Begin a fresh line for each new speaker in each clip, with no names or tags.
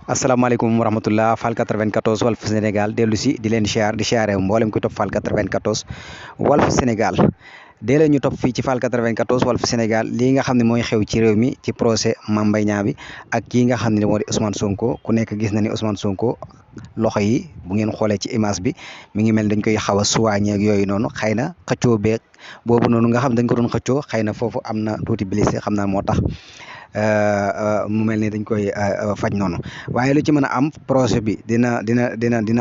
asalaamaaleykum wa rahmatullah Fall 94 Walf Sénégal dellu si di leen di siyaare mboolem ku topp Fall 94 Walf Sénégal dee la ñu topp fii ci Fall 94 Walf Sénégal lii nga xam ne mooy xew ci réew mi ci procès Mame Mbaye Niang bi ak kii nga xam ne moo di Ousmane Sonko ku nekk gis na ni Ousmane Sonko loxo yi bu ngeen xoolee ci image bi mi ngi mel dañ koy xaw a soigné ak yooyu noonu xëy na xëccoo beeg boobu noonu nga xam dañ ko doon xëccoo xëy na foofu am na tuuti blessé xam naa moo tax mu mel ni dañ koy faj noonu waaye lu ci mën a am projet bi dina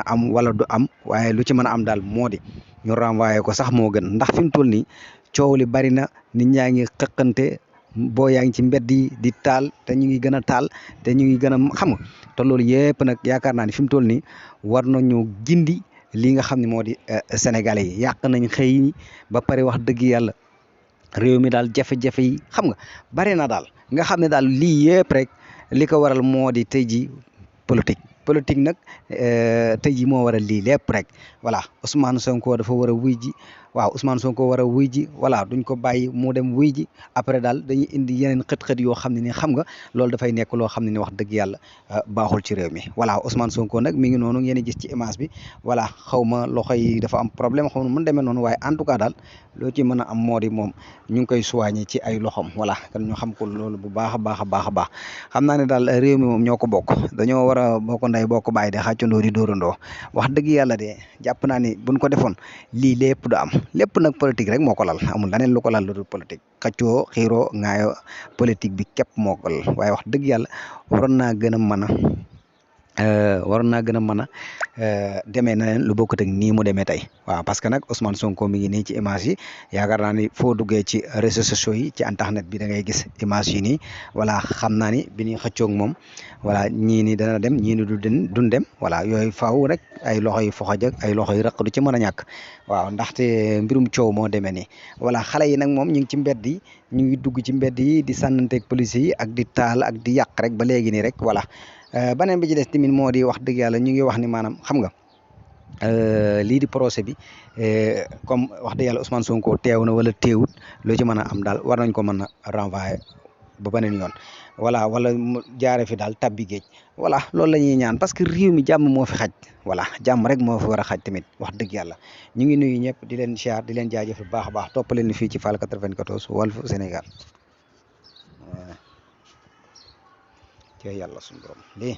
am wala du am waaye lu ci mën a am daal moo di ñu renvoyé ko sax moo gën ndax fi mu toll nii coow li bari na nit ñaa ngi xëqante boo yaa ngi ci mbedd yi di taal te ñu ngi gën a taal te ñu ngi gën a xam nga te loolu yëpp nag yaakaar naa ni fi mu toll nii war nañu gindi lii nga xam ne moo di sénégalais yi yàq nañ xëy ñi ba pare wax dëgg yàlla réew mi daal jafe-jafe yi xam nga bari na daal nga xam ne daal lii yëpp rek li ko waral moo di tey ji politique nag tey ji moo waral lii lépp rek voilà Ousmane Sonko dafa war a wuy ji waaw Ousmane Sonko war a wuy ji voilà duñ ko bàyyi mu dem wuy ji après daal dañuy indi yeneen xët-xët yoo xam ne ni xam nga loolu dafay nekk loo xam ne ni wax dëgg yàlla baaxul ci réew mi voilà Ousmane Sonko nag mi ngi noonu ngeen gis ci image bi voilà xaw ma loxo yi dafa am problème xaw ma mun demee noonu waaye en tout cas daal loo ci mën a am moo di moom ñu ngi koy soigné ci ay loxom voilà kan ñu xam ko loolu bu baax a baax a baax a baax xam naa ne daal réew mi moom ñoo ko bokk dañoo war a bokk nday bokk bàyyi de xàccandoo di dóorandoo wax dëgg yàlla de jàpp naa ni buñ ko defoon lii lépp du am lépp nag politique rek moo ko lal amul leneen lu ko lal lu dul politique xaccoo xiiroo ŋaayoo politique bi képp moo ko lal waaye wax dëgg yàlla waroon naa gën a mën a demee na leen lu bokkut ak nii mu demee tey waaw parce que nag Ousmane Sonko mi ngi nii ci image yi yaakaar naa ni foo duggee ci réseaux sociaux yi ci internet bi da ngay gis image yi nii voilà xam naa ni bi ñuy xëccoog moom voilà ñii ni dana dem ñii ni duñ dem voilà yooyu faaw rek ay loxo yi foxoj ak ay loxo yi rëq du ci mën a ñàkk waaw ndaxte mbirum coow moo demee nii voilà xale yi nag moom ñu ngi ci mbedd yi ñu ngi dugg ci mbedd yi di sànnanteeg police yi ak di taal ak di yàq rek ba léegi nii rek voilà beneen bi ci des tamit moo di wax dëgg yàlla ñu ngi wax ni maanaam xam nga lii di procès bi comme wax dëgg yàlla Ousmane Sonko teew na wala teewut loo ci mën a am daal war nañ ko mën a renvoyer ba beneen yoon voilà wala mu jaare fi daal tabbi géej voilà loolu la ñuy ñaan parce que réew mi jàmm moo fi xaj voilà jàmm rek moo fi war a xaj tamit wax dëgg yàlla ñu ngi nuyu ñëpp di leen siyaar di leen jaajëf bu baax a baax toppaleen ni fii ci Fall 94 Walf Sénégal ci yàlla suñu borom lii